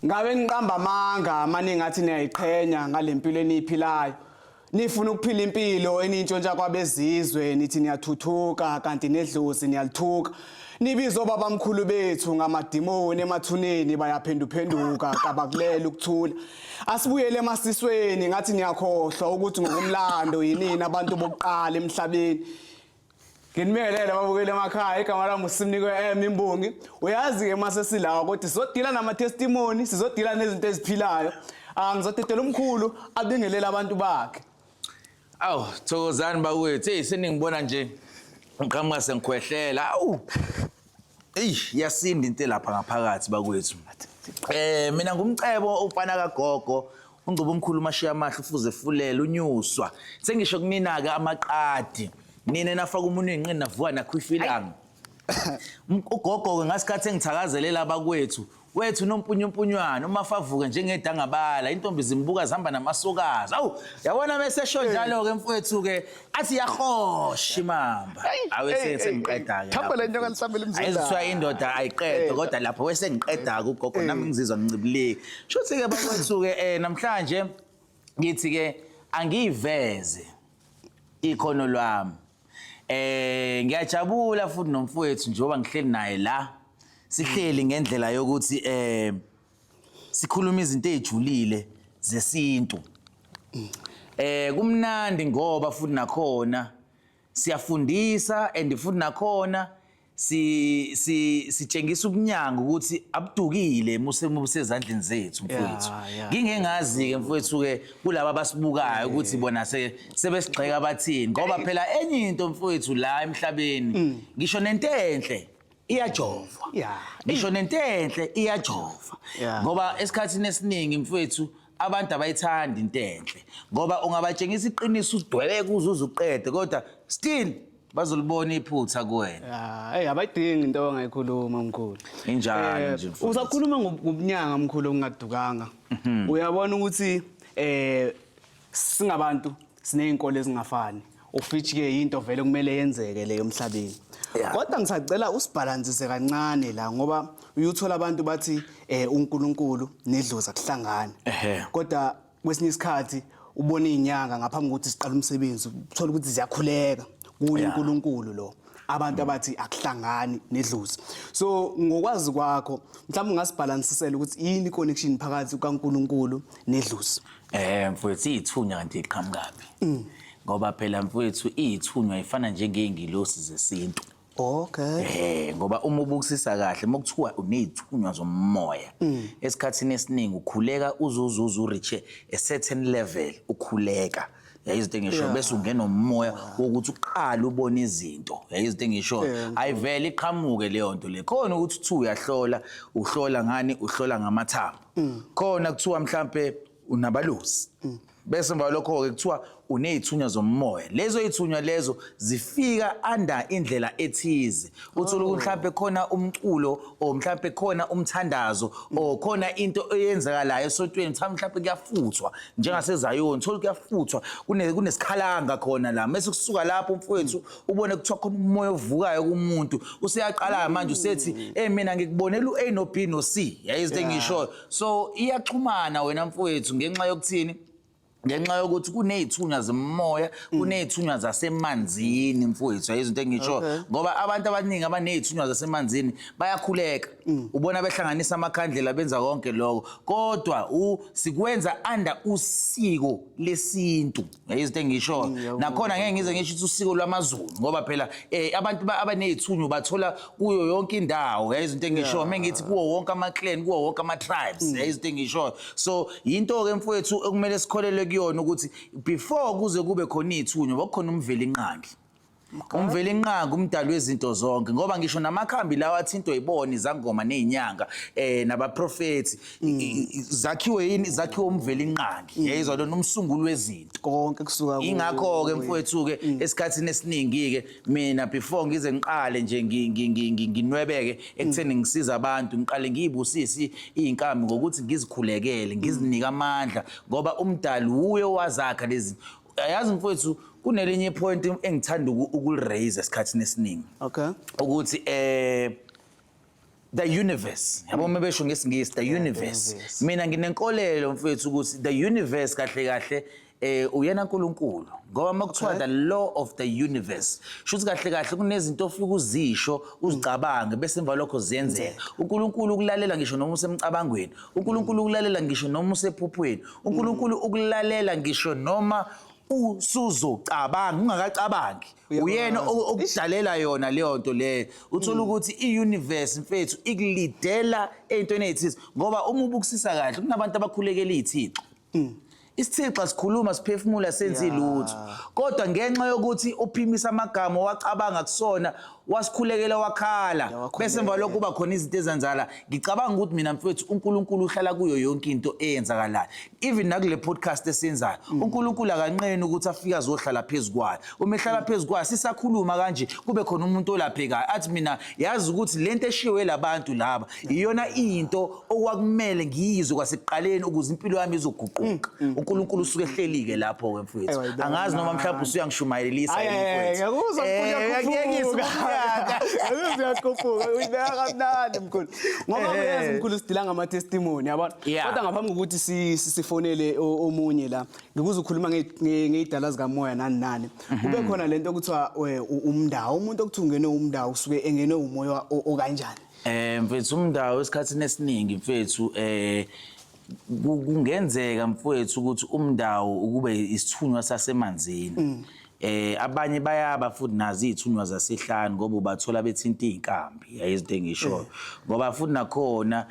Ngabe niqamba amanga amaningi athi niyayiqhenya ngalempilo eniyiphilayo. Nifuna ukuphila impilo eniyintshontsha kwabezizwe nithi niyathuthuka kanti nedlozi niyalithuka. Nibiza obabamkhulu bethu ngamadimoni emathuneni bayaphenduphenduka kabakulela ukuthula. Asibuyele emasisweni ngathi niyakhohlwa ukuthi ngokomlando yinini abantu bokuqala emhlabeni. Nginibingelele ababukeli emakhaya, igama lami uSimnikwe M Imbongi. Uyazi ke mase silawa kodwa sizodila nama testimony, sizodila nezinto eziphilayo. Ah ngizodedela umkhulu abingelele abantu bakhe. Awu, thokozani bakwethu. Hey, seningibona nje ngiqhamuka sengikhwehlela. Awu. Eyi, yasinda into elapha ngaphakathi bakwethu. Mina ngumcebo umfana kagogo. Ungcubo omkhulu umashiya amahle ufuze fulela unyuswa. Sengisho kunina ke amaqadi. Nina nafaka umunwe enqini navuka nakhwifa ilanga. Ugogo ke ngasikhathi engithakazelela abakwethu wethu nompunyumpunywana umafavuke njengedangabala intombi zimbuka zihamba namasokazi awu yabona mesesho njalo ke mfowethu ke athi yahosha imamba awe sengiqeda ke Thamba le nyoka lihlambele imzimba. Ayizithiwa indoda ayiqedwe kodwa lapho wesengiqeda ke ugogo nami ngizizwa ngincibilike shuthi ke bakwethu ke namhlanje ngithi ke angiyiveze ikhono lwami. Ngiyajabula futhi nomfowethu njengoba ngihleli naye la. Sihleli ngendlela yokuthi sikhuluma izinto ezijulile zesintu. Kumnandi ngoba futhi nakhona siyafundisa and futhi nakhona si si sitshengisa ubunyanga ukuthi abudukile musezandleni zethu mfowethu. Ngingengazi ke mfowethu ke kulaba abasibukayo ukuthi bona sebesigxeka bathini ngoba phela enye into mfowethu la emhlabeni ngisho nento enhle iyajovwa. Ngisho nento enhle iyajovwa. Ngoba esikhathini esiningi mfowethu abantu abayithandi into enhle ngoba ungabatshengisa iqiniso udwebeke uze uqede kodwa still bazolibona iphutha kuwena. Ya, hey abayidingi into ongayikhuluma mkhulu. Injalo nje mfowethu. Usakhuluma ngobunyanga mkhulu okungadukanga. Uyabona ukuthi singabantu sinezinkolo ezingafani. Ufithi ke into vele kumele yenzeke leyo emhlabeni. Kodwa ngisacela usibalansise kancane la ngoba uyuthola abantu bathi uNkulunkulu nedlozi akuhlangani. Kodwa kwesinye isikhathi ubona izinyanga ngaphambi kokuthi siqale umsebenzi uthola ukuthi ziyakhuleka kuye uNkulunkulu lo abantu abathi akuhlangani nedlozi. So ngokwazi kwakho mhlawumbe ungasibalansisela ukuthi yini connection phakathi kukaNkulunkulu nedlozi. Mfowethu ithunya kanti iqhamukaphi? Ngoba phela mfowethu ithunywa ifana njengeyingilosi zesintu. Okay. Ngoba uma ubukisisa kahle mokuthiwa unezithunywa zomoya esikhathini esiningi ukhuleka uzuzuzu reach a certain level ukhuleka. Yayizinto engisho bese ungena umoya wokuthi uqale ubone izinto. Yayizinto engisho ayivele iqhamuke leyo nto le. Khona ukuthi uthi uyahlola, uhlola ngani, uhlola ngamathambo. Khona kuthiwa mhlambe unabalusi. Bese emva lokho ke kuthiwa unezithunywa zomoya. Lezo zithunywa lezo zifika under indlela ethize. Uthola ukuthi mhlambe khona umculo or mhlambe khona umthandazo or khona into eyenzakalayo esontweni mhlambe kuyafuthwa njengaseZayoni uthola kuyafuthwa kunesikhalanga khona la. Mase kusuka lapho mfowethu ubone kuthiwa khona umoya ovukayo kumuntu useyaqala manje usethi hey mina ngikubonela uA no B no C. Yayizinto engishoyo. So iyaxhumana wena mfowethu ngenxa yokuthini? Ngenxa yokuthi kunezithunywa zemoya, kunezithunywa zasemanzini mfowethu, ayizinto engisho ngoba abantu abaningi abanezithunywa zasemanzini bayakhuleka. Ubona behlanganisa amakhandlela benza konke lokho. Kodwa sikwenza under usiko lesintu. Izinto engisho nakhona ngeke ngize ngisho ukuthi usiko lwamaZulu ngoba phela abantu abanezithunywa bathola kuyo yonke indawo. Izinto engisho mengithi kuwo wonke ama clan, kuwo wonke ama tribes. Izinto engisho. So into ke mfowethu okumele sikholelwe kuyona ukuthi before kuze kube khona izithunywa kwakukhona uMvelinqangi. UMvelinqangi umdali wezinto zonke ngoba ngisho namakhambi lawa athintwe yibona izangoma nezinyanga nabaprofeti zakhiwe yini zakhiwe uMvelinqangi yayizwa lona umsunguli wezinto konke kusuka ingakho ke mfowethu ke esikhathini esiningi ke mina before ngize ngiqale nje nginwebeke ekutheni ngisiza abantu ngiqale ngiyibusisi izinkambi ngokuthi ngizikhulekele ngizinike amandla ngoba umdali uye wazakha lezi. Yazi mfowethu kunelinye ipoint engithanda ukuliraise esikhathini esiningi. Okay. Ukuthi The universe, yabo, uma besho ngesiNgisi, the universe. Universe. Mina nginenkolelo, mfethu, ukuthi the universe kahle kahle uyena uNkulunkulu, ngoba makuthiwa the law of the universe, shuthi kahle kahle kunezinto ofika uzisho, uzicabange, bese emva lokho ziyenzeka. UNkulunkulu ukulalela ngisho noma usemcabangweni, uNkulunkulu ukulalela ngisho noma usephuphweni, uNkulunkulu ukulalela ngisho noma usuzocabanga ungakacabangi. Uyena okudalela yona leyo nto leyo. Uthola ukuthi i-universe, mfethu, ikulidela ey'ntweni ey'thize, ngoba uma ubukisisa kahle, kunabantu abakhulekela iy'thixo. Isithixo sikhuluma, siphefumula, senze ilutho, kodwa ngenxa yokuthi uphimisa amagama wacabanga kusona, wasikhulekela, wakhala, bese emva lokho kuba khona izinto ezenzakala. Ngicabanga ukuthi mina, mfethu, uNkulunkulu uhlala kuyo yonke into eyenzakalayo, even nakule podcast esiyenzayo. uNkulunkulu akanqeni ukuthi afike azohlala phezu kwayo. Uma ehlala phezu kwayo, sisakhuluma kanje, kube khona umuntu olaphekayo, athi, "Mina yazi ukuthi lento eshiwe labantu laba iyona into okwakumele ngiyizwe kwasekuqaleni ukuze impilo yami izoguquka." uNkulunkulu usuke ehleli-ke lapho-ke, mfethu. Ewa, ibeka Angazi noma kamnandi. mhlawumbe usuyangishumayelisa Ayi, yini, ayi, mfethu. ngiyakuzwa, mkhulu. Uyakuyekisa Uyakhuphuka. umnyaka. Ngiyakuzwa, uyakhuphuka, uyibeka kamnandi, mkhulu, ngoba uyazi, mkhulu, sidila ngama-testimony, yabona. Kodwa ngaphambi kokuthi sifonele omunye la, ngikuze ukhuluma ngey'dala zikamoya nani nani, kube khona lento okuthiwa umndawo. Umuntu okuthiwa ungenwe umndawo usuke engenwe umoya okanjani? Mfethu, umndawo esikhathini esiningi, mfethu, kungenzeka, mfethu, ukuthi umndawo ukube isithunywa sasemanzini. Abanye bayaba futhi nazo izithunywa zasehlane, ngoba ubathola bethinta izinkambi, yayizinto engishoyo. Ngoba futhi nakhona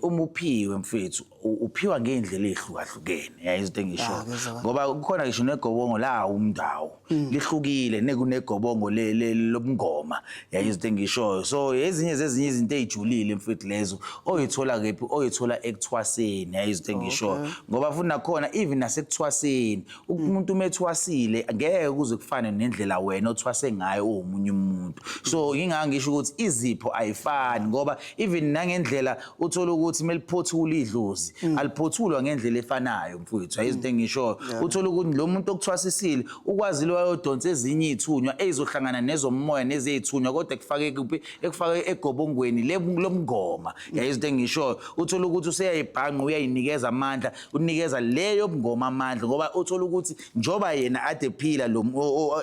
uma uphiwe, mfethu, uphiwa ngeindlela ezihlukahlukene, yayizinto engishoyo. Ya, ngiyezwa. Ngoba kukhona ngisho negobongo la umndawo lihlukile nekunegobongo lobungoma, yayizinto engishoyo. So ezinye zezinye izinto ey'julile, mfethu, lezo oyithola kephi? Oyithola ekuthwaseni, yayizinto engishoyo. Ngoba futhi nakhona, even nasekuthwaseni, umuntu uma ethwasile ngeke kuze kufane nendlela wena othwase ngayo omunye umuntu. So ngingangisho ukuthi izipho ayifani, ngoba even nangendlela uthola ukuthi meliphothula idlozi, aliphothulwa ngendlela efanayo, mfowethu, ayizinto engishoyo. Uthola ukuthi lo muntu okuthwasisile ukwazile wayodonsa ezinye iy'thunywa eyizohlangana nezomoya nezey'thunywa, kodwa ekufake kuphi? Ekufake egobongweni lobungoma, yayizinto engishoyo. Uthola ukuthi useyayibhanqa, uyayinikeza amandla, unikeza leyo bungoma amandla, ngoba uthola ukuthi njoba yena ade ephila lo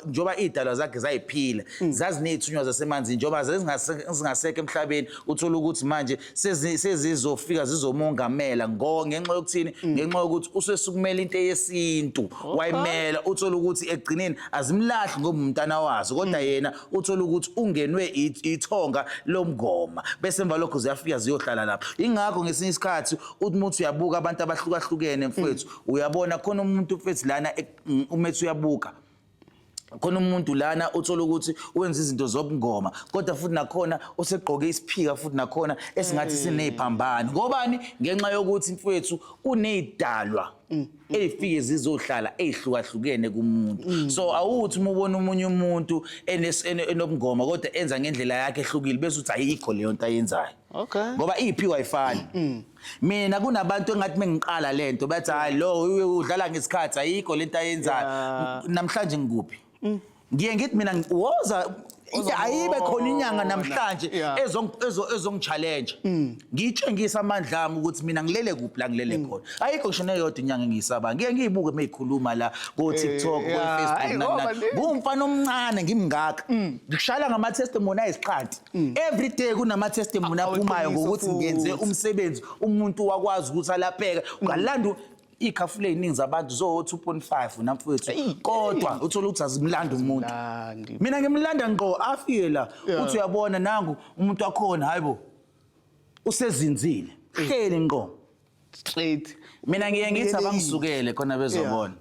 njoba iy'dalwa zakhe zayiphila, zaziney'thunywa zasemanzini, njoba zingasekho emhlabeni, uthola ukuthi manje sezizofika zizomongamela ngenxa yokuthini? Ngenxa yokuthi usesukumela into yesintu, wayimela. Uthola ukuthi ekugcineni azimlahli ngoba umntana wazo, kodwa yena uthola ukuthi ungenwe ithonga lomngoma, bese emva lokho ziyafika ziyohlala lapho. Ingakho ngesinye isikhathi uthi uma uthi uyabuka abantu abahlukahlukene, mfethu, uyabona khona umuntu, mfethu, lana uma ethi uyabuka khona umuntu lana, uthola ukuthi wenza izinto zobungoma, kodwa futhi nakhona usegqoke isiphika futhi nakhona esingathi siney'phambano. Ngobani? Ngenxa yokuthi, mfethu, kuney'dalwa ey'fike zizohlala ey'hlukahlukene kumuntu. So awuthi uma ubona omunye umuntu enobungoma kodwa enza ngendlela yakhe ehlukile, bese uthi ayikho leyo nto ayenzayo. Ngoba iy'phiwo ayifani. Mina kunabantu engathi mengiqala lento bathi, "Hayi, lo udlala ngesikhathi, ayikho lento ayenzayo." Namhlanje ngikuphi? Ngiye ngithi mina, woza, ayibe khona inyanga namhlanje ezongi-challenge, ngiyitshengisa amandla ami ukuthi mina ngilele kuphi la ngilele khona. Ayikho ngisho neyodwa inyanga engiyisaba. Ngiye ngiyibuke uma ikhuluma la ko-TikTok, ko-Facebook, Hayi, nani ngoba nani. Ngumfana omncane, ngimngaka, ngikushayela ngama-testimony ayisiqanti. Every day kunama-testimony aphumayo Aweqiniso ngokuthi ngenze futhi. umsebenzi, umuntu wakwazi ukuthi alapheke. Ungalanda iy'khafula ey'ningi zabantu zo-2.5 namfowethu, kodwa uthole ukuthi azimlandi umuntu. Mlandi. Mina ngimlanda ngqo, afike la, uthi uyabona nangu umuntu wakhona, hayi bo, usezinzile, hleli ngqo. Straight. Mina ngiye ngithi abangisukele khona bezobona.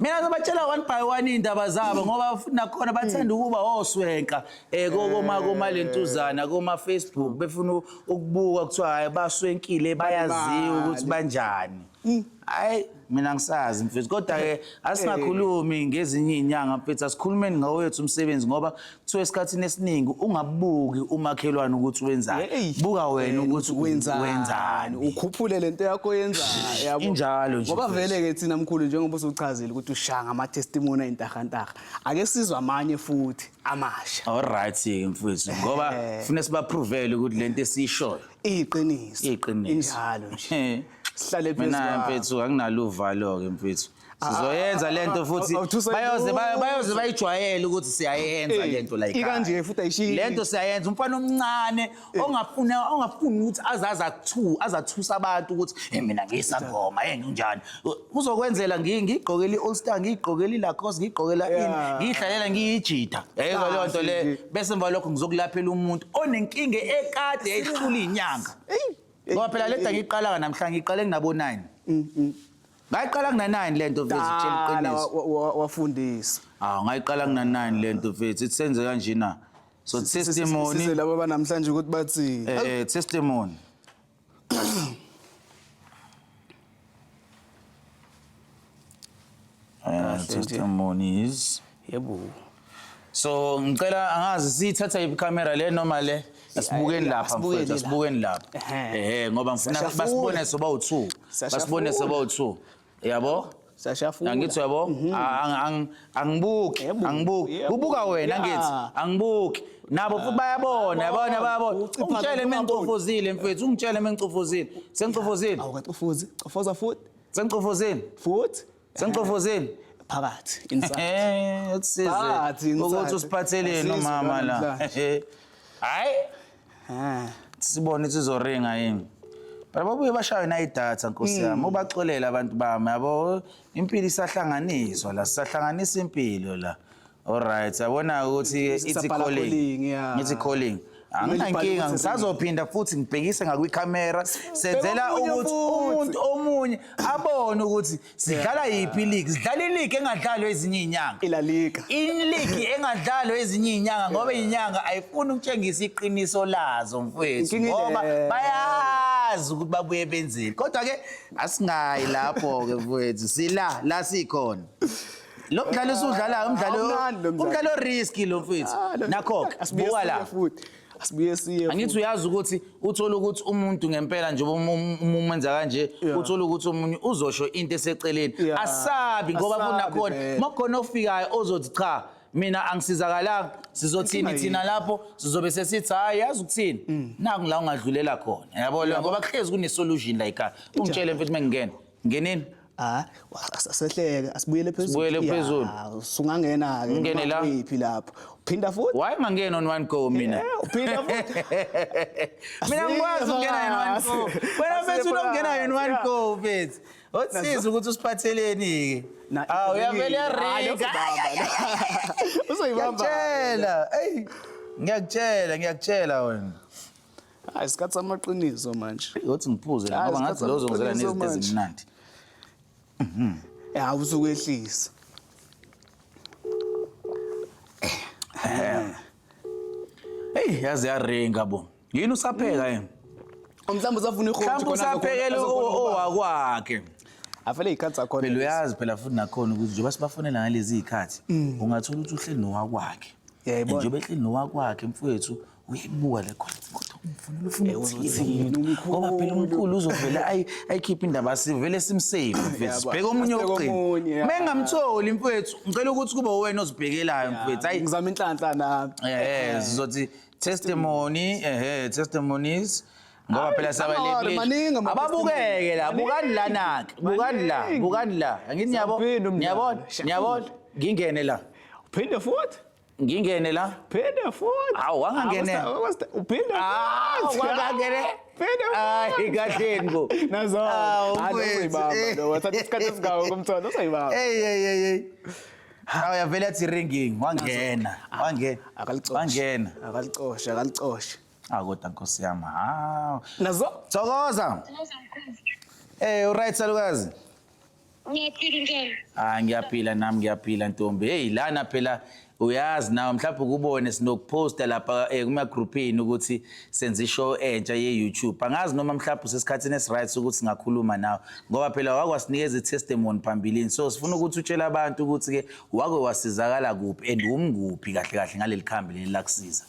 Mina ngibatshela one by one iy'ndaba zabo, ngoba futhi nakhona bathanda ukuba oswenka koma lentuzana koma Facebook, befuna ukubuka kuthiwa hayi, baswenkile, bayaziwa ukuthi banjani. Hayi, mina ngisazi mfethu, kodwa ke asingakhulumi ngezinye izinyanga mfethu, asikhulumeni ngawethu umsebenzi, ngoba kuthiwa esikhathini esiningi ungabuki umakhelwane ukuthi wenzani, Hey. buka wena ukuthi wenzani, wenzani. Ukhuphule lento yakho oyenzayo, yabo. Injalo nje, Ngoba mfethu. vele ke thina mkhulu, njengoba usuchazile ukuthi ushaya ngama-testimony ayintahantaha, ake sizwe amanye futhi amasha. Alright ke mfethu, ngoba funa sibaprovele ukuthi lento esiyishoyo Iqiniso. Iqiniso. Injalo nje. Sihlale Mina phezu. mfethu anginalo uvalo ke mfethu, sizoyenza lento futhi. Awuthusa Bayoze ilutho. bayoze bayijwayele ukuthi siyayenza lento la ekhaya. Ikanje futhi ayishiyi. Lento siyayenza. Umfana omncane ongafuni ukuthi azazi athu azathusa abantu ukuthi, "Hey, mina ngiyisangoma, hey, nginjani." Uzokwenzela ngiyigqokela i-All Star, ngiyigqokela i-Lacoste, ngiyigqokela ini, ngiyihlalela ngiyijida, yayizwa leyo nto Kahle le. nje. Bese emva lokho ngizokulaphela umuntu onenkinga ekade ehlula inyanga, ngoba phela lento angiyiqalanga namhlanje, ngiyiqale nginabo 9. Ngayiqala ngina 9 lento mfethu, tshela Dala iqiniso. Wafundisa. Ah, ngayiqala ngina 9 lento mfethu. Ithi senze kanje na? So testimony. Size laba banamhlanje ukuthi bathi Testimony. Kahle nje. Testimonies. Yebo. So ngicela, angazi siyithatha yiphi camera le noma le. Asibukeni lapha Asibukeni mfethu, la. asibukeni lapha. Ehhe. Ehhe, ngoba ngifuna Siyashafula. basibone soba u2. Basibone Siyashafula. soba u2. Yabo? Siyashafula. Angithi yabo? Angibuki, Yebo, angibuki. yebo. Kubuka wena angithi, angibuki. Nabo futhi bayabona, yabona bayabona. Ucipha Ungitshele lokhu ungaboni. mengicofozile mfethu, ungitshele mengicofozile. Sengicofozile. Awukacofozi, cofoza futhi. Sengicofozile. Futhi. Sengicofozile. Phakathi, inside. Usize Phakathi, inside. ukuthi usiphatheleni Asizwe umama la. namhlanje. Hayi, sibone ukuthi izoringa yini. Phela babuye bashaye na idatha nkosi yami, ubaxolela abantu bami yabo, impilo isahlanganiswa la, sisahlanganisa impilo la. Alright, yabona ukuthi ithi Isabhala calling. calling, yeah. Ngithi calling. Kumele ibhale Anginankinga, ukuthi ngisazophinda futhi ngibhekise ngakwikhamera, senzela omunye ukuthi futhi. umuntu omunye abone ukuthi sidlala yiphi league. Sidlala ileague engadlalwa ezinye izinyanga. ILa Liga. Iligi engadlalwa ezinye iy'nyanga, ngoba iy'nyanga ayifuni ukutshengisa iqiniso lazo mfowethu, Inkinga ngoba ile. bayazi ukuthi babuye benzeni. Kodwa-ke asingayi lapho-ke mfowethu, sila la sikhona. Lo mdlalo esiwudlalayo umdlalo Awumnandi lo mdlalo. umdlalo riski lo mfowethu. Ah, Nakho-ke Asibuye buka siye la. futhi. Asibuye siye. Angithi uyazi ukuthi uthola ukuthi umuntu ngempela nje uma umenza kanje, uthola ukuthi omunye uzosho into eseceleni, asabi ngoba Asabi kunakhona vele. makukhona ofikayo ozothi, "Cha, mina angisizakalanga." Sizothini Inkinga thina yini? lapho? Sizobe sesithi, "Hayi, yazi ukuthini, naku la ungadlulela khona," yabo leyo, ngoba kuhlezi kune-solution la ekhaya. Ungitshele mfethu mengingena ngenini. Ah, asehleke, asibuyele phezulu. Sibuyele phezulu. Usungangena ke. Ngingene la? Kuyiphi lapho? Uphinda futhi? Why ngangena on one go mina? Uphinda futhi. Mina ngikwazi ukungena in one go. Wena mfethu unokungena in one go mfethu. Otsiza ukuthi usiphatheleni-ke. Awu, uyavele uyaringa. Uzoyibamba. Ngiyakutshela, eyi, ngiyakutshela, ngiyakutshela wena. Hayi, isikhathi samaqiniso manje. Yothi ngiphuze la Hayi, ngoba ngathi isikhathi lo uzongizela samaqiniso nezinto manje. ezimnandi. Ya, usukehlisa. Eyi, yaze yaringa bo. Yini usapheka yena? Mhlawumbe usafuna ihonji. Mhlawumbe usaphekele owakwakhe. Afele ikhathi zakhona. Phela uyazi phela futhi nakhona ukuthi njengoba sibafonela ngalezi y'khathi, ungathola ukuthi uhleli nowakwakhe. Yayibona. Njengoba ehleli nowakwakhe mfowethu, uyayibuka le khona kodwa umfonela ufuna uzothini ukuthini umkhulu? Ngoba phela umkhulu uzovele ayikhiphe indaba, sivele simsave mfethu. Yabo. Sibheke omunye Asibheke wokugcina. omunye, ya. Mengamtholi mfowethu, ngicela ukuthi kube wena ozibhekelayo mfowethu. Hayi, Ngizama inhlanhla nami. Sizothi testimony, testimonies, ngoba phela Hayi, maningi ama- ababukeke la, bukani la nake, bukani la, Maningi. bukani la. Angithi niyabo, Siyaphinda umdlalo. niyabona, niyabona, ngingene la, Uphinde futhi. ngingene la. Phinde futhi. Awu, wangangene. Uphinde Awu, futhi. wangangene. Phinde Hayi, kahleni bo. Nazo. Awu, Hayi, mfethu. uzoyibamba lo. Wathatha isikhathi esingaka ukumthola, uzoyibamba. Hey, hey, hey, hey. Awu, yavele yathi ringing, wangena, wangena. Akalicoshe. Wangena. Akalicoshe, akalicoshe. Ah, kodwa nkosi yami, hawu. Nazo. Thokoza. Eh, uright salukazi? Ngiyaphila, njani? Ah, ngiyaphila nami, ngiyaphila ntombi. Hey, lana phela Uyazi nawe mhlawumbe ukubone sinokuphosta lapha kuma-groupini ukuthi senza ishow entsha ye-YouTube. Angazi noma mhlawumbe usesikhathini esi-right ukuthi singakhuluma nawe ngoba phela wake wasinikeza i-testimony phambilini. So sifuna ukuthi utshele abantu ukuthi-ke wake wasizakala kuphi and umkuphi kahle kahle ngaleli khambi leli lakusiza.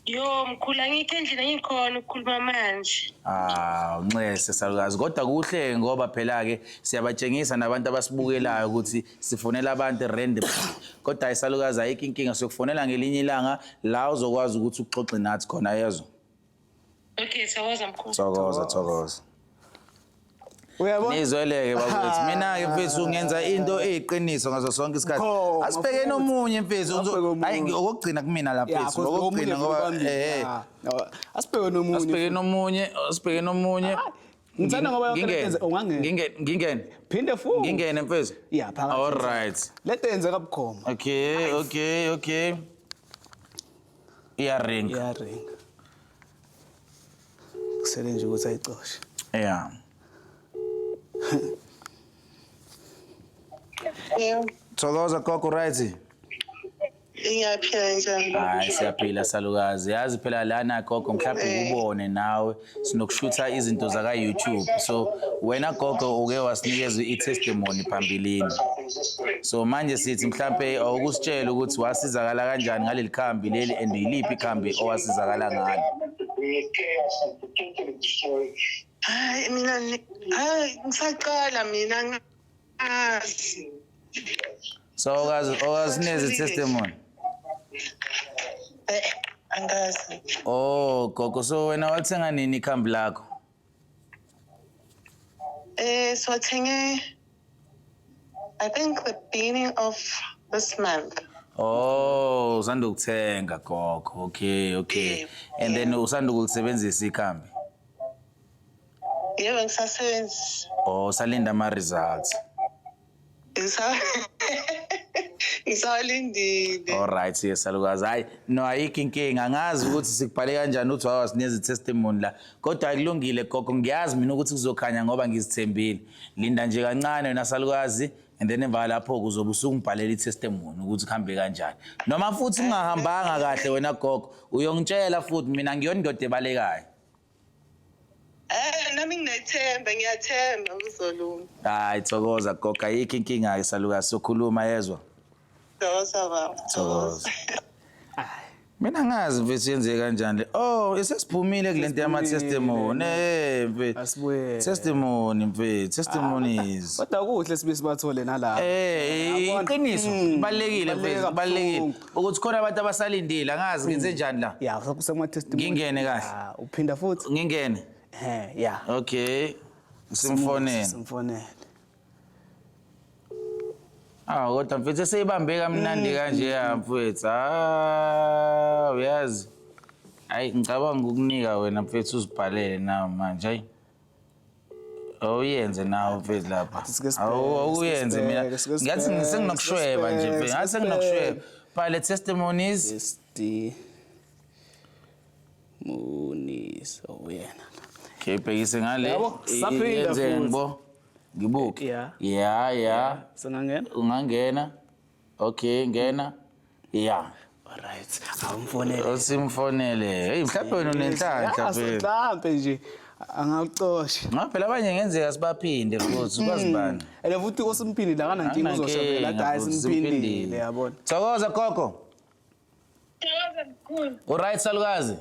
Yo mkhulu, angikho endlini, angikhona ukukhuluma manje. Ah, unxese salukazi, kodwa kuhle ngoba phela ke siyabatshengisa nabantu abasibukelayo ukuthi sifonela abantu random. Kodwa hayi salukazi, ayikho inkinga, siyokufonela ngelinye ilanga la uzokwazi ukuthi uxoxe nathi khona, yezwa. Okay, thokoza mkhulu. Thokoza, thokoza. Uyabona? Nizweleke bakwethu. Mina-ke mfethu ngenza into eyiqiniso ngaso sonke isikhathi. Khona, Asibhekeni futhi. omunye mfethu. Asibheke omunye. Hayi, okokugcina kumina la Ya, mfethu. cause lo omunye Okokugcina ngoba ubambile. Ya. Asibheke nomunye. Asibhekeni omunye, asibhekeni omunye. Ngithanda ngoba yonke lento Ngingene. ungangena. Ngingene, ngingene. Phinde futhi. Ngingene mfethu. Ya, phakathi. All right. Lento yenzeka bukhoma. Okay. Iyaringa. Iyaringa. Kusele nje ukuthi ayicoshe. Yeah. Yebo, Thokoza gogo, right? ngiyaphila, njani? Hayi, siyaphila salukazi. Yazi phela lana gogo, mhlawumbe ukubone nawe sinokushutha izinto zaka YouTube. So wena gogo uke wasinikeza i-testimony phambilini. So manje sithi mhlambe awukusitshela ukuthi wasizakala kanjani ngaleli khambi leli and yiliphi ikhambi owasizakala ngalo. Hayi mina hayi, ngisaqala mina, ngazi. So okazi okazinikeza i-testimony. Angazi. Oh gogo, so wena wathenga nini ikhambi lakho? Siwathenge, I think, the beginning of this month. Oh, usanda ukuthenga gogo. Okay. Yebo. And then usanda ukulisebenzisa ikhambi. Yebo, ngisasebenzisa. Oh, usalinda ama results. Ngisawalindile. All right, yes salukazi. Hayi, no, ayikho inkinga. Angazi ukuthi sikubhale kanjani uthi wawasinikeza testimony la. Kodwa akulungile gogo, ngiyazi mina ukuthi kuzokhanya ngoba ngizithembile. Linda nje kancane wena salukazi and then emva lapho kuzobe usungibhalela i-testimony ukuthi kuhambe kanjani. Noma futhi ungahambanga kahle wena gogo, uyongitshela futhi, mina ngiyona indoda ebalekayo. Nami nginethemba, ngiyathemba kuzolunga. Hayi, thokoza gogo, ayikho inkinga ke salukazi, sokhuluma, yezwa. Thokoza baba. Thokoza. Mina ngazi mfethu yenzeke kanjani le. Oh, esesiphumile kule nto yama testimony. Mfethu. Asibuyele. Testimony mfethu, testimonies. Kodwa kuhle sibe sibathole nalapha. Yabona? Iqiniso kubalekile mfethu, kubalekile Kubaluleke. ukuthi khona abantu abasalindile, angazi ngenze njani la. Ya, kusema testimony. Ngingene kahle. Ah, uphinda futhi. Ngingene. Ya. Okay. Simfonele. Simfonele. Ah, kodwa mfethu seyibambe kamnandi kanje ya mfethu. Ah, uyazi. Hayi, ngicabanga ukunika wena mfethu uzibhalele nawe manje, hayi. Awuyenze nawe mfethu lapha. Sike sibheke, Awuyenze sike mina. sibheke, sike Ngathi sibheke, senginokushweba nje sike mfethu. Ngathi sibheke. senginokushweba. Bhale testimonies. Testimonies. Oh yena. Okay, bhekise ngale. Yabo, saphinda Yenzeni futhi. bo? Ngibuke. Yeah. Yeah. Singangena? Ungangena. Okay, ngena. Yeah. Alright. Awumfonele. Usimfonele. Hey, mhlawumbe wena unenhlanhla mfethu. Mhlambe nje angawucosha. Ngoba phela abanye ngenzeka sibaphinde futhi, kwazi bani. And futhi kosimphindile akanankinga, uzosho phela athi hayi simphindile, yabona. Thokoza gogo. Thokoza mkhulu. Uright salukazi?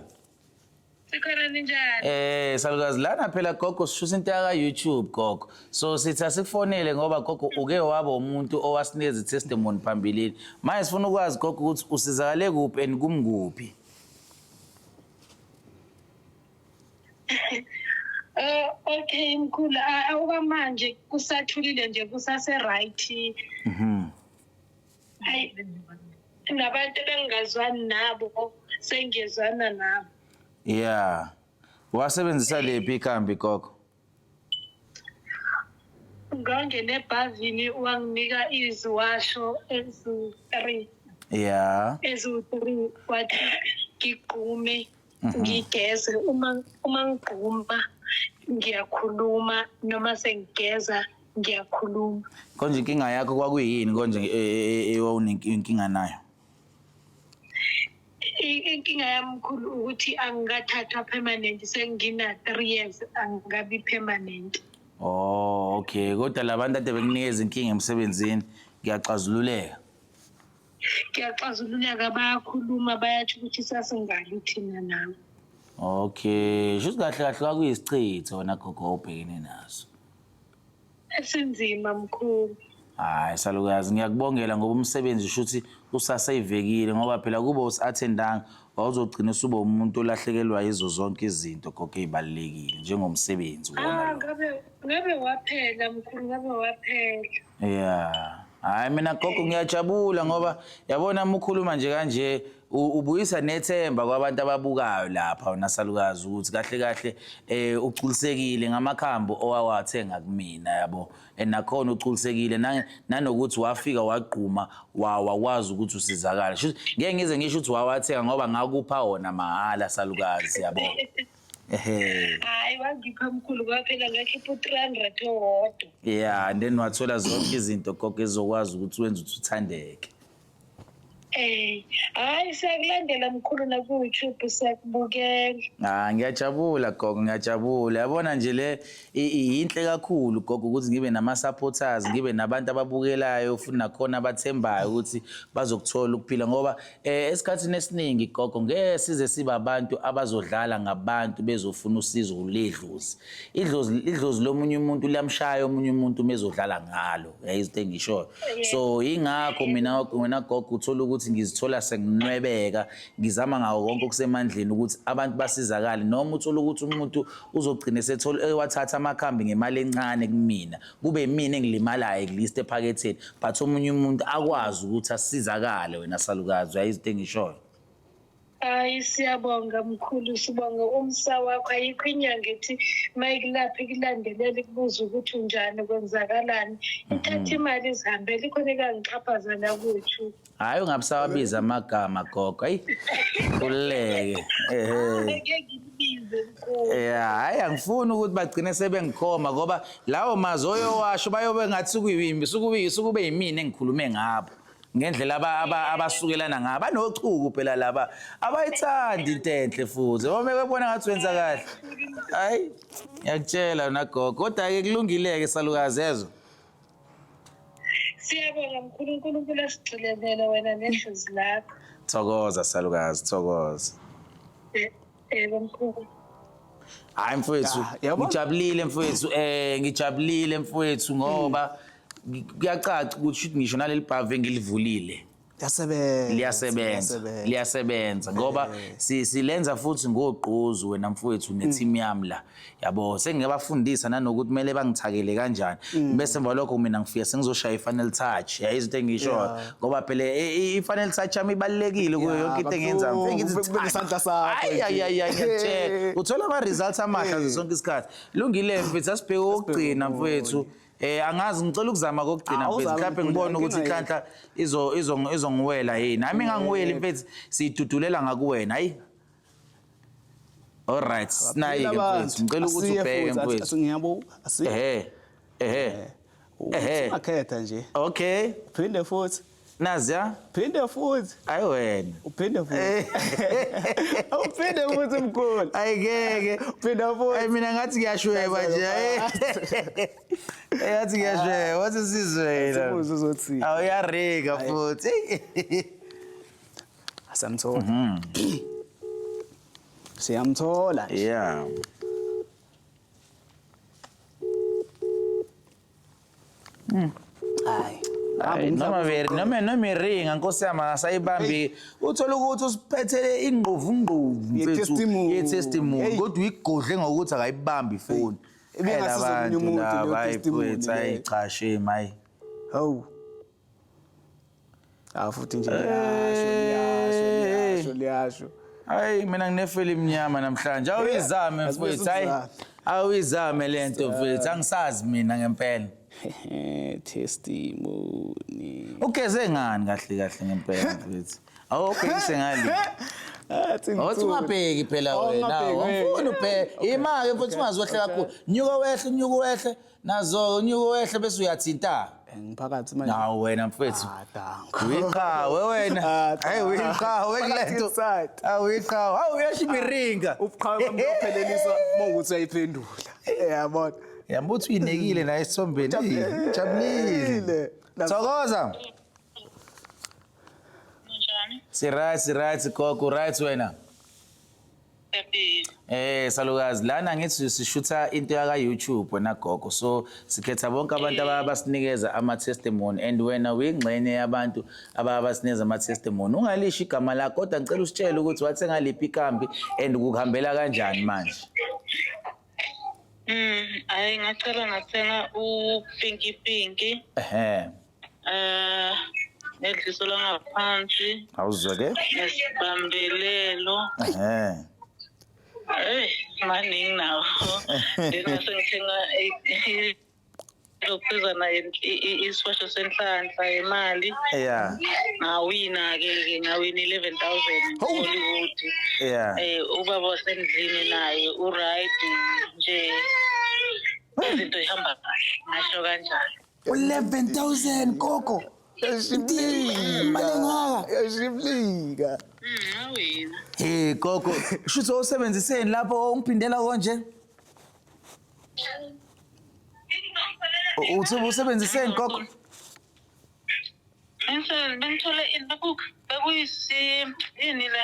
Sikhona, ninjani? Salukazi, lana phela gogo sishusa into yaka YouTube gogo. So sithi asikufonele ngoba gogo uke waba umuntu owasinikeza testimony phambilini. Manje sifuna ukwazi gogo ukuthi usizakale kuphi and kumkuphi. Okay mkhulu, okwamanje kusathulile nje, kusase right. Hayi, nabantu ebengingazwani nabo sengiyezwana nabo. Yeah. Wasebenzisa lephi ikhambi gogo? Ngangena ebhavini, wanginika iziwasho eziwu-3. Eziwu-3, wathi ngigqume, ngigeze. Uma ngigquma ngiyakhuluma noma sengigeza. Ngiyakhuluma. Konje inkinga yakho kwakuyini konje owawunenkinga nayo? Inkinga yami mkhulu ukuthi angikathathwa permanent, sengina 3 years angikabi permanent. Oh, okay. Kodwa labantu ade bekunikeza inkinga emsebenzini kuyaxazululeka. Kuyaxazululeka, bayakhuluma, bayatsho ukuthi sasingali thina nawe. Okay, shuthi kahle kahle kwakuyisichitho wena gogo obhekene naso. Esinzima mkhulu. Hayi salukazi, ngiyakubongela ngoba umsebenzi shuthi usaseyivekile, ngoba phela kuba usi-attendanga wawuzogcina usuba umuntu olahlekelwa yizo zonke izinto gogo ey'balulekile njengomsebenzi wona Ah, lo. ngabe waphela mkhulu, ngabe waphela. Yeah. Hayi mina gogo ngiyajabula ngoba yabona uma ukhuluma nje kanje ubuyisa nethemba kwabantu ababukayo lapha wena salukazi ukuthi kahle kahle ugculisekile ngamakhambi owawathenga kumina, yabo. And nakhona ugculisekile nanokuthi wafika wagquma wakwazi ukuthi usizakale. Shuthi ngeke ngize ngisho ukuthi wawathenga ngoba ngakupha wona mahhala salukazi, yabo. Ehhe. Hayi wangipha mkhulu, kwaphela ngakhipha u-300 owodwa. Yeah, and then wathola zonke izinto gogo ezokwazi ukuthi wenze ukuthi uthandeke. Hayi siyakulandela mkhulu na ku YouTube, siyakubukela. Ah, ngiyajabula gogo, ngiyajabula. Yabona nje le yinhle kakhulu gogo ukuthi ngibe nama supporters, ngibe nabantu ababukelayo futhi nakhona abathembayo ukuthi bazokuthola ukuphila, ngoba esikhathini esiningi gogo ngeke size sibe abantu abazodlala ngabantu bezofuna usizo ledlozi. Idlozi lomunye umuntu liyamshaya omunye umuntu mezodlala ngalo. Yayizinto engishoyo. So ingakho mina wena gogo uthola ukuthi ngizithola senginwebeka, ngizama ngawo konke okusemandleni ukuthi abantu basizakale, noma uthola ukuthi umuntu uzogcina esethola ewathatha amakhambi ngemali encane kumina, kube yimina engilimalayo at least ephaketheni, but omunye umuntu akwazi ukuthi asizakale. Wena salukazi, uyayizinto engishoyo. Hayi siyabonga mkhulu, sibonga umsa wakho. Ayikho inyanga ethi mayikulapha ikulandelela ikubuza ukuthi unjani, kwenzakalani, ithatha imali izihambele. Ikhona ekangixhaphaza la ku-YouTube. Hayi ungabusawabiza amagama gogo, ayi khululeke. Ehhe. Ngeke ngikubize mkhulu. Yeah, hayi angifuni ukuthi bagcine sebengikhoma ngoba lawo mazwi oyowasho bayobe ngathi sukube yimina engikhulume ngabo. Ngendlela abasukelana ngabo, banochuku phela laba, abayithandi into enhle futhi. Uma bebona ngathi wenza kahle. Hayi, ngiyakutshela wena gogo, kodwa-ke kulungile-ke salukazi ezo. Siyabonga mkhulu, uNkulunkulu asigcinelele wena nedlozi lakho. Thokoza salukazi, thokoza. Yebo mkhulu. Hayi mfowethu, Ah, yabo. ngijabulile mfowethu, ngijabulile mfowethu ngoba kuyacaca ukuthi ngisho naleli bhavu engilivulile Liyasebenza. liyasebenza, liyasebenza ngoba silenza futhi ngogqozi wena mfowethu ne-team yami la, yabo. Sengiyabafundisa nanokuthi kumele bangithakele kanjani, bese emva lokho mina ngifika sengizoshaya i-final touch. Yayi izinto engishoyo ngoba phela i-final touch yami ibalulekile kuyo yonke into engiyenzayo. Ngifike ngithi Kube touch. nesandla sakho Ayi, nje. ayi, ayi, ayi, ngiyakutshela. Uthola ama-results amahle ngaso sonke isikhathi. Lungile mfethu, asibheke okugcina mfethu. Angazi, ngicela ukuzama kokugcina Ah, mfethu, uzame mhlawumbe mkhulu, ngibone ukuthi inkinga inhlanhla izongiwela yini. Nami ngangiweli mfethu, siyidudulela ngakuwena. Hayi. All right, sinayi-ke mfethu. Ngicela ukuthi ubheke mfethu. Ngiyabuka. Asiye. Ehhe. Ehhe. Ehhe. Ungakhetha nje. Okay. Phinde futhi. Naziya. Phinde futhi. Hayi wena. Uphinde futhi. Uphinde futhi mkhulu. Ayikeke. Uphinde futhi. Hayi mina ngathi ngiyashweba nje. Ngathi ngiyashweba, wathi sizwela. Sibuze uzothini. Awu uyarika futhi. Asamthola. Siyamthola nje. Yeah. Hayi. Hayi, noma veri noma iringa nkosi yami akasayibambi, uthola ukuthi usiphethele ingqovu ngqovu mfethu Ye-testimony. ye-testimony, Hey. kodwa uyigodle ngokuthi akayibambi ifoni. Ibingasiza omunye umuntu leyo testimony Hayi leyo. cha shame, hayi. Hawu. Ah futhi nje liyasho liyasho liyasho liyasho. Hayi mina nginefeli emnyama namhlanje. Awuyizame Asibuye mfethu, hayi. sikuzame. Awuyizame lento mfethu, angisazi mina ngempela. Testimony. Ugeze ngani kahle kahle ngempela mfethu? Awubhekise ngale. Athi Othi ngithule. ungabheki phela Oh, wena. ungabheki, Awufuni ubheke. Okay, Ima-ke futhi okay, ungazohle okay. kakhulu. Nyuka wehle, nyuka wehle. Nazo nyuka wehle bese uyathinta. Ngiphakathi manje. Nawu wena mfethu. Ah, danko. Uyiqhawe wena. Ah, Hayi uyiqhawe kule Phakathi nto. inside. Hawu uyiqhawe. Hawu uyashimiringa. Ubuqhawe bami buyopheleliswa mawukuthi uyayiphendula. Yabona. Yamba uthi uyinekile naye esithombeni. Jabulile. Jabulile. Thokoza. Njani? Si right, si right gogo, right wena. Siyaphila. Salukazi lana ngithi sishutha into yaka YouTube wena gogo. So sikhetha bonke abantu abasinikeza ama testimony and wena uyingxenye yabantu ababasinikeza ama testimony. Ungalisho igama lakho kodwa ngicela usitshele ukuthi wathenga liphi ikambi and kukuhambela kanjani manje. Hayi ngacela ngathenga upinki pinki Ehhe. Nedliso langaphansi Awuzwe ke? nesibambelelo. Ehhe. Hey, maningi nawo. Then ngase ngithenga lokuphuzana isiwasho senhlanhla yemali. Ngawina-ke ke ngawina 11,000 Hollywood. Ubaba wasendlini naye uright nje. Izinto ihamba kahle ngasho kanjalo. 11,000 gogo. Imali engaka. Yashimlika. Ngawina. Hey gogo, shuthi usebenziseni lapho ungiphindela konje? Uthi usebenziseni gogo? Bengithole ini bekuyisi yini le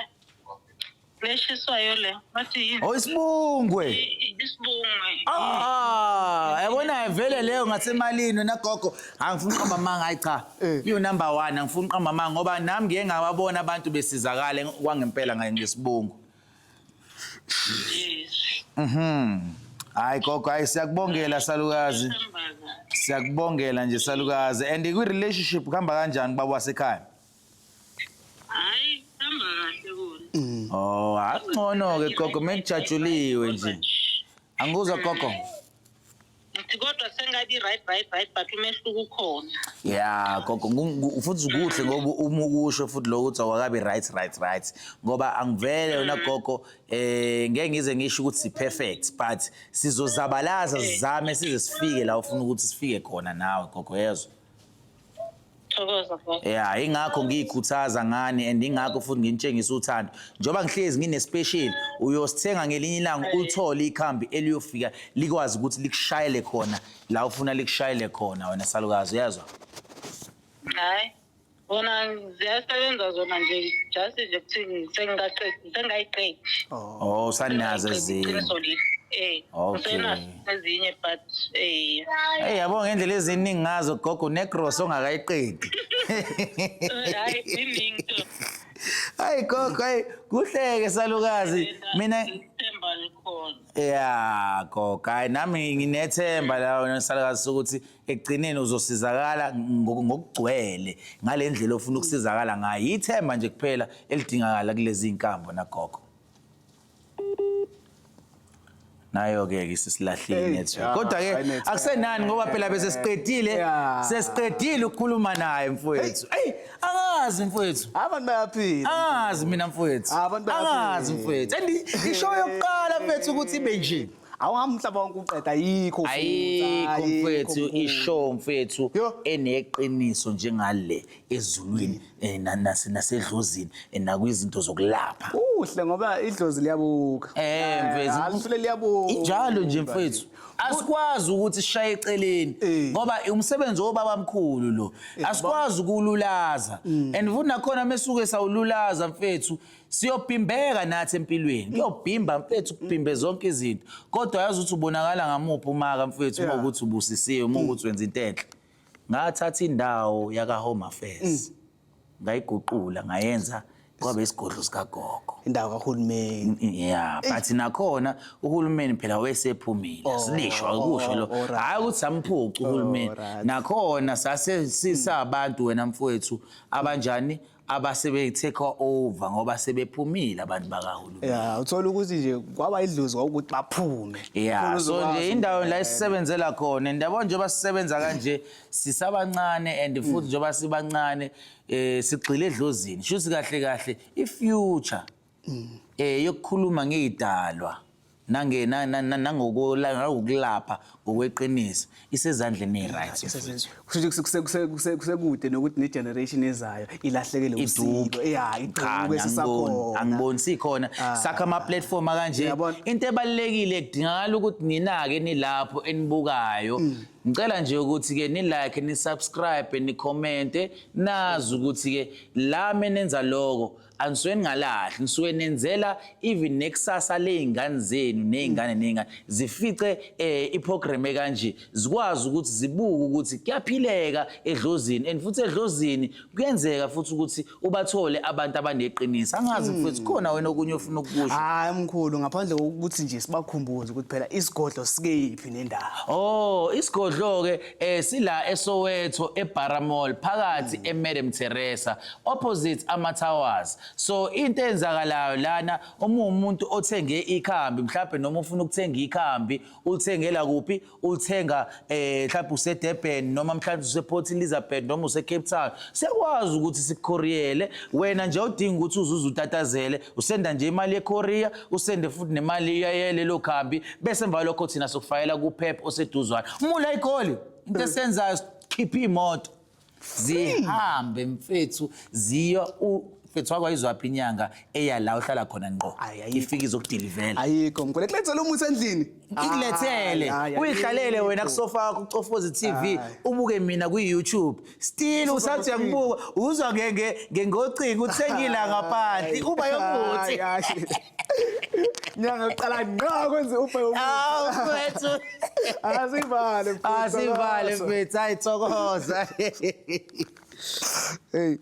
leshiswayo le bathi yini? Oh isibungwe. Isibungwe. Ah, yabona vele leyo ngasemalini wena gogo. Angifuni uqamba amanga hayi cha. Iyo number 1 angifuni uqamba amanga ngoba nami ngiye ngababona abantu besizakala kwangempela ngesibungu. Yes. Hayi gogo, hayi siyakubongela salukazi. Siyakubongela nje salukazi. And kwi relationship kuhamba kanjani baba wasekhaya? Hayi, hamba kahle kona. Oh, akungcono ke gogo mekujatshuliwe nje. Angikuzwa gogo. Ngithi kodwa sengabi right right right but umehluko ukhona. Ya gogo futhi kuhle ngoba uma ukusho futhi lokho ukuthi awakabi right right right ngoba angivele wena gogo ngeke ngize ngisho ukuthi si perfect but sizozabalaza sizame size sifike la ufuna ukuthi sifike khona nawe gogo yezwa. Thokoza gogo. Yeah, ingakho ngiyikhuthaza ngani and ingakho futhi nginitshengisa uthando. Njengoba ngihlezi ngine special uyosithenga ngelinye ilanga ulithole ikhambi eliyofika likwazi ukuthi likushayele khona la ufuna likushayele khona wena salukazi uyezwa? Hayi. Bona ziyasebenza zona nje just nje kuthi sengingaqedi sengayiqedi. Oh, usanazo ezinye. Okay. Ngisenazo ezinye but Hey yabo ngendlela eziningi ngazo gogo negross ongakayiqedi. Hayi iningi to. Hayi gogo hayi kuhleke salukazi mina ithemba likhona. Yeah gogo hayi nami nginethemba la wena salukazi ukuthi ekugcineni uzosizakala ngokugcwele ngale ndlela ofuna ukusizakala ngayo. Ithemba nje kuphela elidingakala kulezi inkambo na gogo. Nayo ke ke sisilahlile Hey, network. ya, Kodwa ke hayi network. akusenani ngoba phela bese siqedile Ya. sesiqedile ukukhuluma naye mfowethu. Hey angazi mfowethu. Abantu bayaphila. Angazi mina mfowethu. Abantu bayaphila. Angazi mfowethu. And ishow yokuqala mfethu ukuthi ibe nje. Awuhambi umhlaba wonke uqeda ayikho futhi. Ayikho mfethu ishow mfethu Yo. eneqiniso njengale ezulwini nasedlozini nakwizinto zokulapha. Kuhle ngoba idlozi liyabuka. Mfethu. Alifule liyabuka. Injalo nje mfethu. Asikwazi ukuthi sishaye eceleni ngoba umsebenzi wobaba mkhulu lo. Asikwazi ukululaza. And futhi nakhona mesuke sawululaza mfethu siyobhimbeka nathi empilweni. Kuyobhimba mfethu kubhimbe zonke izinto. Kodwa yazi ukuthi ubonakala ngamuphi umaka mfethu uma ukuthi ubusisiwe uma ukuthi wenza into enhle. Ngathatha indawo yaka Home Affairs. Ngayiguqula ngayenza kwabe isigodlo sikagogo. Indawo kahulumeni. Yeah, but nakhona uhulumeni phela wesephumile. Silishwa ukusho lo. Hayi ukuthi samphuca uhulumeni. Nakhona sase sisabantu wena mfowethu abanjani abasebe take over ngoba sebephumile abantu bakahulumeni. Yeah, uthola ukuthi nje kwaba idlozi ukuthi baphume. Yeah, so nje indawo la esisebenzela khona ndiyabona njengoba sisebenza kanje sisabancane and futhi njengoba sibancane sigxile edlozini. Shuthi kahle kahle i-future Yokukhuluma ngeyidalwa nange nangokulapha ngokweqiniso isezandleni e-right. Kusho ukuthi kusekude nokuthi ne-generation ezayo ilahlekele usiko. Ya, iduke sisakhona. Angiboni sikhona. Sakha ama-platform akanje. Into ebalulekile kudingakala ukuthi nina-ke nilapho enibukayo. Ngicela nje ukuthi-ke ni-like, ni-subscribe, ni-commente, nazi ukuthi-ke la menenza lokho anisuke ningalahli, nisuke nenzela even nekusasa ley'ngane zenu ney'ngane ney'ngane zifice i-program ekanje, zikwazi ukuthi zibuke ukuthi kuyaphileka edlozini, and futhi edlozini kuyenzeka futhi ukuthi ubathole abantu abaneqiniso. Angazi mfethu, khona wena okunye ofuna ukukusho? Hayi mkhulu, ngaphandle kokuthi nje sibakhumbuze ukuthi phela isigodlo sikephi nendawo. Oh, isigodlo-ke sila eSoweto eBara Mall phakathi eMadam Teresa opposite ama towers. So into eyenzakalayo lana, uma umuntu othenge ikhambi mhlawumbe noma ufuna ukuthenga ikhambi, ulithengela kuphi? Ulithenga mhlawumbe useDurban noma mhlawumbe usePort Elizabeth noma useCape Town, siyakwazi ukuthi sikukhoriyele. Wena nje awudingi ukuthi uzuze utatazele, usenda nje imali yecourier, usende futhi nemali yalelo khambi, bese emva lokho thina sokufakela kuPep oseduzwane. Uma ula iGoli, into esiyenzayo sikhipha iy'moto zihambe mfethu, ziyo mfethu wakwayizwaphi inyanga eya la uhlala khona ngqo, ifike izokudilivela. Ayikho mkhulu, ekulethele umuthi endlini, ikulethele, uyihlalele wena kusofa wakho, ucofoze i-TV, ubuke mina kwi-YouTube, still usathi uyangibuka, uzwa ngengocingo uthengila ngaphansi uba yomuthi. Nyanga uqala ngqa kwenze uba yomuthi. Awu mfethu. Asivale mfethu. Asivale mfethu, ayithokoza. Hey.